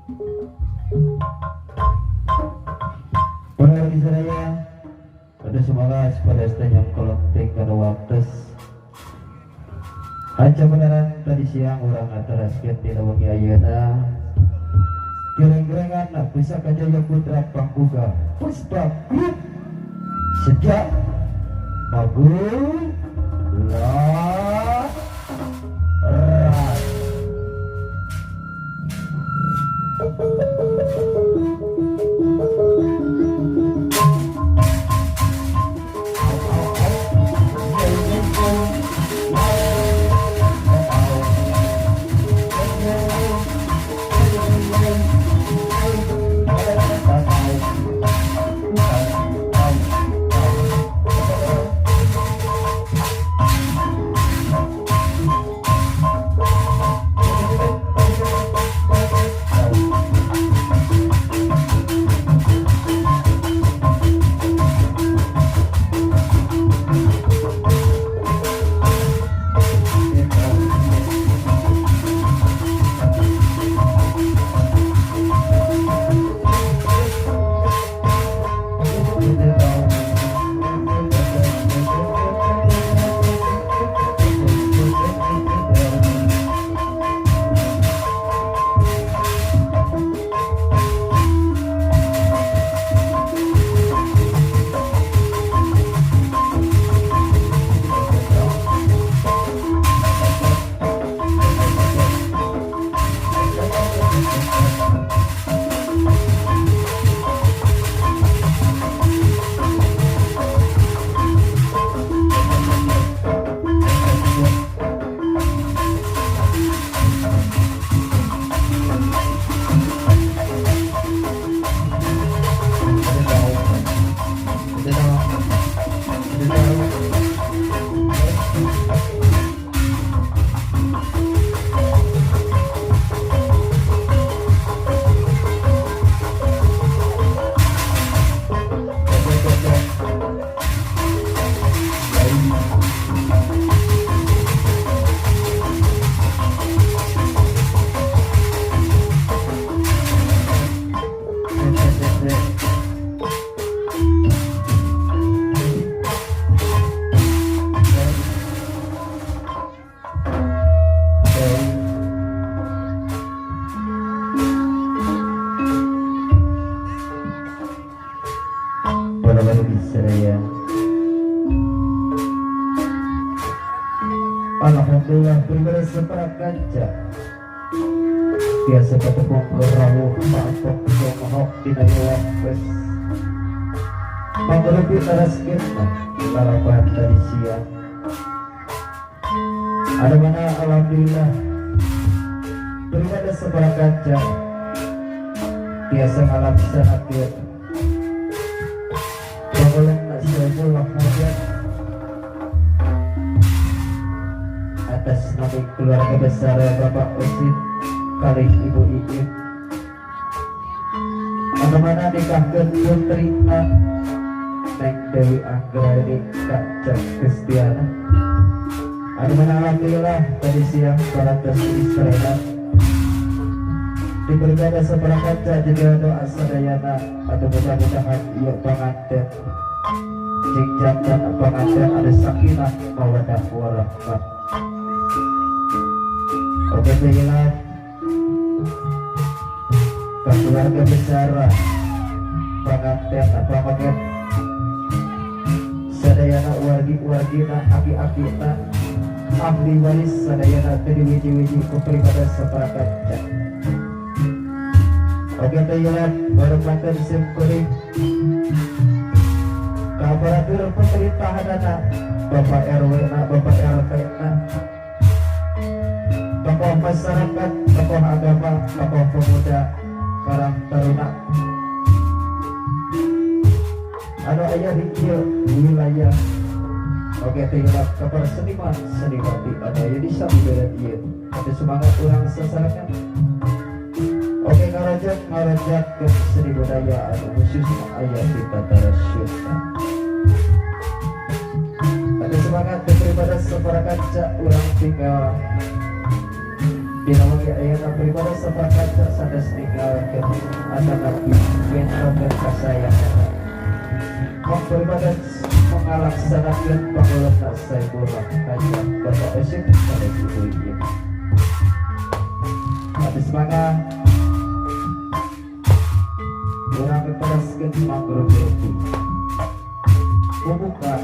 Para sadaya pada semangat pada yang kolong kana waktu aja beneran tadi siang urang ngateraskeun dina wengi ayeuna gereng-gerengan Pusaka Jaya Putra Pangbuka Puspa Group sejak Magu La Ra. Alhamdulillah pribadi seprakanca biasa ketepung rawuh patok mohok dina waktu mangrupi taraskeun lalapan tadi siang ada mana. Alhamdulillah pribadi seprakanca biasa ngalaksanakeun pangulung saiful hajat atas nama keluarga besar Bapak Osin kali Ibu Iin, anu mana nikahkeun putrina Neng Dewi Anggraini ka Cek Kristiana, anu mana alhamdulillah tadi siang parantos istirahat diberikan seperangkat jadi doa sadayana atau mudah-mudahan ieu panganten cing jantan panganten ada sakinah mawadah warahmah. Oke, baiklah, keluarga besar panganten pamanget sadayana, wargi-wargina, aki-akina, ahli waris sadayana teu wiji-wiji ku pribadi saparakat. Oke, baiklah, baru mantan sim kuring ka aparatur pemerintahan, Bapak RW na, Bapak RT na, tokoh masyarakat, tokoh agama, tokoh pemuda, Karang Taruna anu aya di ieu wilayah. Oke, tinggal kabar seniman seniwati anu aya di sabudeureun ieu. Ada semangat urang sasarengan. Oke, ngarajak ngarajak ke seni budaya anu khususnya aya di Tatara Sunda. Ada semangat daripada separakaca urang tinggal di nama ayeuna pribadi separakaca. Sanes ninggalkeun atanapi bentrokeun kasayangan mangpribades mengalaksanakeun pangulutna Saifullah Kajang Bapak Esyik pada Ibu ieu. Habis mangga urang teraskeun manggrogi pembuka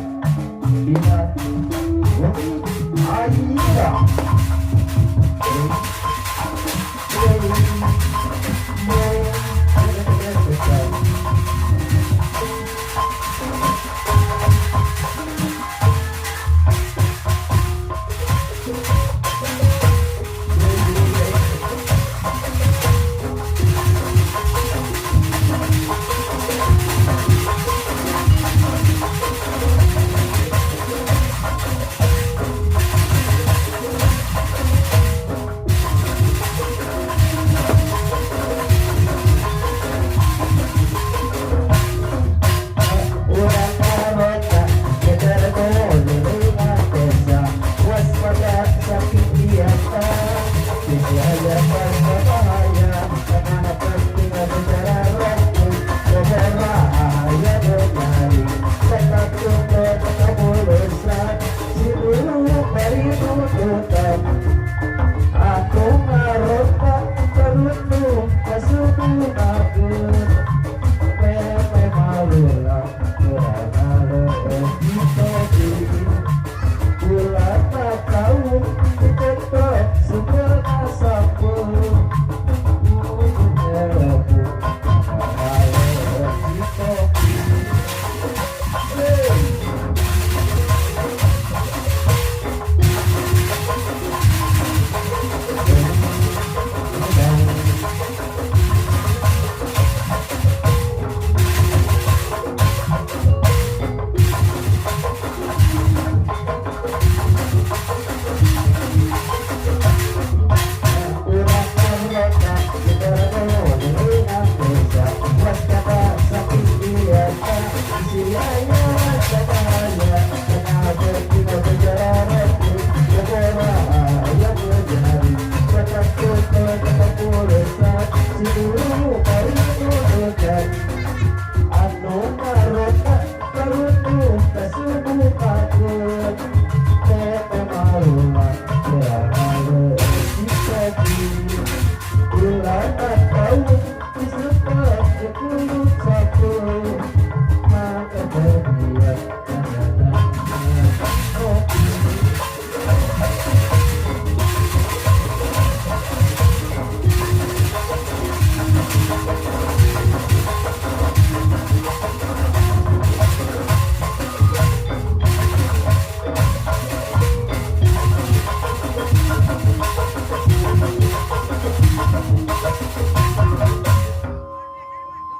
dina wengi ayeuna. Urang ngaronda kejar desa waspada saking biasa sisi aya bahaya tengah penting bicara waktu bahaya nyari tetap cukup kemulusan si dulu beri tuntutan aku ngaronda beruntung kesubuhakeun Pepe malulah kurang topi bulan tahun diketok sumber sapu topi. Hey! Urang ngaronda desa waspada saking biasa isi aya bahaya tengah bertiga berjalan bahaya berjari tetap tutup tetap pulusan si dulu.